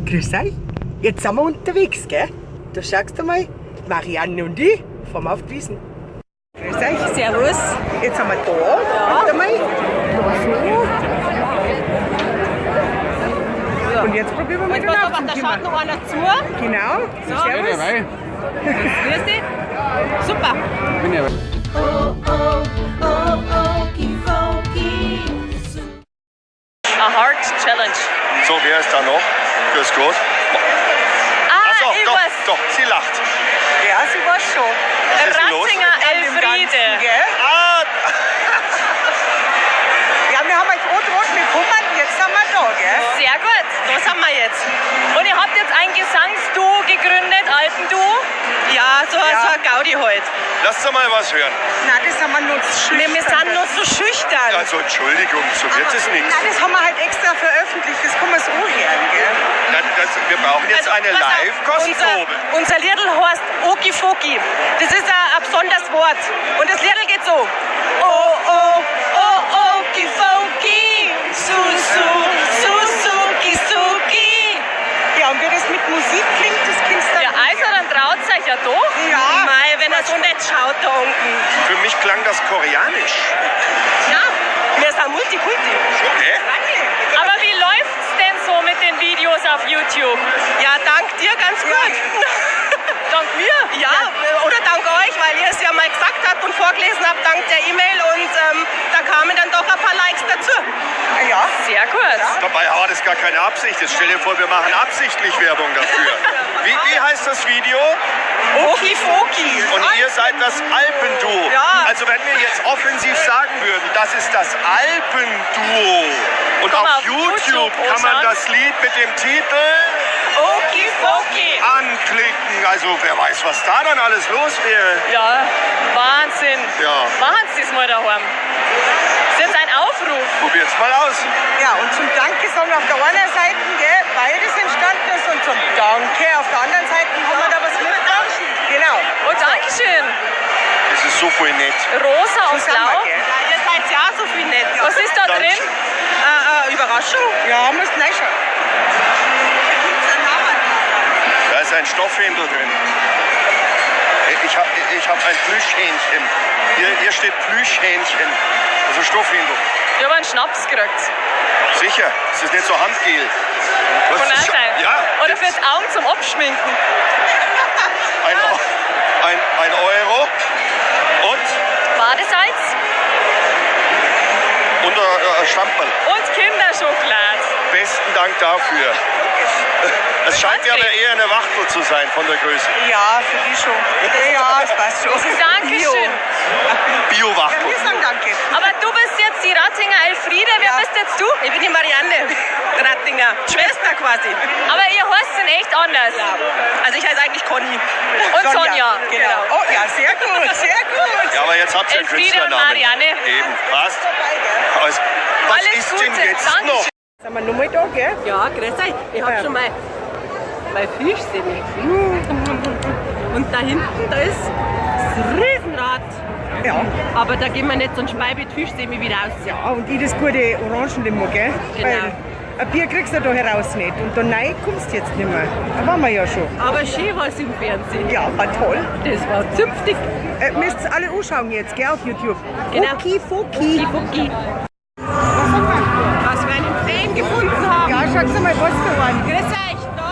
Grüß euch. Jetzt sind wir unterwegs, gell? Da schaust du mal, Marianne und ich fahren auf die Wiesn. Grüß euch. Servus. Jetzt sind wir da. Warte mal. Und jetzt probieren wir mal Jetzt den pass auf, da schaut aufzukommen. noch einer zu. Genau. Servus. Grüß dich. Super. A hard challenge. So, wer ist da noch? Grüß Gott. Ah, Achso, ich doch, weiß. doch, sie lacht. Ja, sie war schon. Was ist denn los? Ratzinger An dem Ganzen, Elfriede. gell? Ah, Ja, wir haben euch angetroffen, wir kommen, jetzt sind wir da, gell? Sehr gut, da sind wir jetzt. Und ihr habt jetzt ein Gesangsduo gegründet, Alpenduo. Ja, so, Ja. so ein Gaudi halt. lasst doch mal was hören. Nein, das sind wir nur zu schüchtern. Wir sind noch so schüchtern. Also, Entschuldigung, so wird es nichts. Nein, das haben wir halt extra veröffentlicht, das kann man so hören, gell? Wir brauchen jetzt Also, eine pass auf, Live-Kostprobe. Unser Liedl heißt Okifoki. Das ist ein besonderes Wort. Und das Liedl geht so. Oh, oh, oh, Okifoki. Su, su, Suzuki, Suki. Ja, und wie das mit Musik klingt, das kannst du dann. Ja, also dann traut euch ja doch. Ja. Mei, wenn er so nett schaut da unten. Für mich klang das koreanisch. Ja, wir sind Multikulti. Hä? Aber wie läuft's denn so mit den Videos auf YouTube? Ja, dank dir ganz gut. Dank mir? Ja, oder dank euch, weil ihr es ja mal gesagt habt und vorgelesen habt, dank der E-Mail und da kamen dann doch ein paar Likes dazu. Ja. Sehr gut. Dabei war das gar keine Absicht. Jetzt stell dir vor, wir machen absichtlich Werbung dafür. Wie heißt das Video? Okifoki. Und ihr seid das Alpenduo. Ja. Also wenn wir jetzt offensiv sagen würden, das ist das Alpenduo. Und Guck mal, auf auf YouTube YouTube kann man anschauen. das Lied mit dem Titel Okifoki. anklicken. Also wer weiß, was da dann alles los wäre. Ja, Wahnsinn. Ja. Machen Sie es mal daheim. Das ist jetzt ein Aufruf. Probiert's mal aus. Ja, und zum Danke sagen auf der einen Seite, gell, weil das entstanden ist, und zum Danke auf der anderen Seite haben wir da was mitgebracht. Genau. Oh, Dankeschön. Das ist so voll nett. Rosa und So sind wir, blau. gell? Ihr seid ja auch so viel nett. Was ist da Danke. drin? Überraschung. Ja, musst reinschauen. Da ist ein Stoffhändel drin. Ich habe ich hab ein Plüschhähnchen. Hier steht Plüschhähnchen. Also Stoffhändel. Ich habe einen Schnaps gekriegt. Sicher, es ist nicht so Handgel. Was Kann auch ist- sein. Ja, Oder fürs Augen zum Abschminken. ein Euro und, Badesalz und ein Schlamperl. und Kinderschokolade. Besten Dank dafür. Es scheint mir aber eher eine Wachtel zu sein von der Größe. Ja, für die schon. Ja, das passt schon. Dankeschön. Ja, Bio-Wachtel. wir sagen Danke. Aber du bist jetzt die Ratzinger Elfriede. Wer Ja. bist jetzt du? Ich bin die Marianne Rattinger. Schwester quasi. Aber ihr heißt sind echt anders. Ja. Also ich heiße eigentlich Conny. Und Sonja. Genau. Oh ja, sehr gut, sehr gut. Ja, aber jetzt habt ihr einen Elfriede und Künstlernamen. Marianne. Eben, passt. Vorbei, gell? Also, was Alles ist Gute. denn jetzt Dankeschön. noch? Sind wir nochmal da, gell? Ja, grüß euch. Ich hab Ja. schon mal mein Fischsemi. Und da hinten, da ist das Riesenrad. Ja. Aber da gehen wir nicht, sonst speibe ich die Fischsemi wieder aus. Ja, und ich das gute Orangenlimo, gell? Genau. Weil ein Bier kriegst du da heraus nicht. Und da rein kommst du jetzt nicht mehr. Da waren wir ja schon. Aber schön war's im Fernsehen. Ja, war toll. Das war zünftig. Müsst ihr alle anschauen jetzt, gell, auf YouTube. Genau. Okifoki. Okifoki. Was wir einen Fan gefunden haben. Ja, schaut mal, was für einen. Grüß euch, da.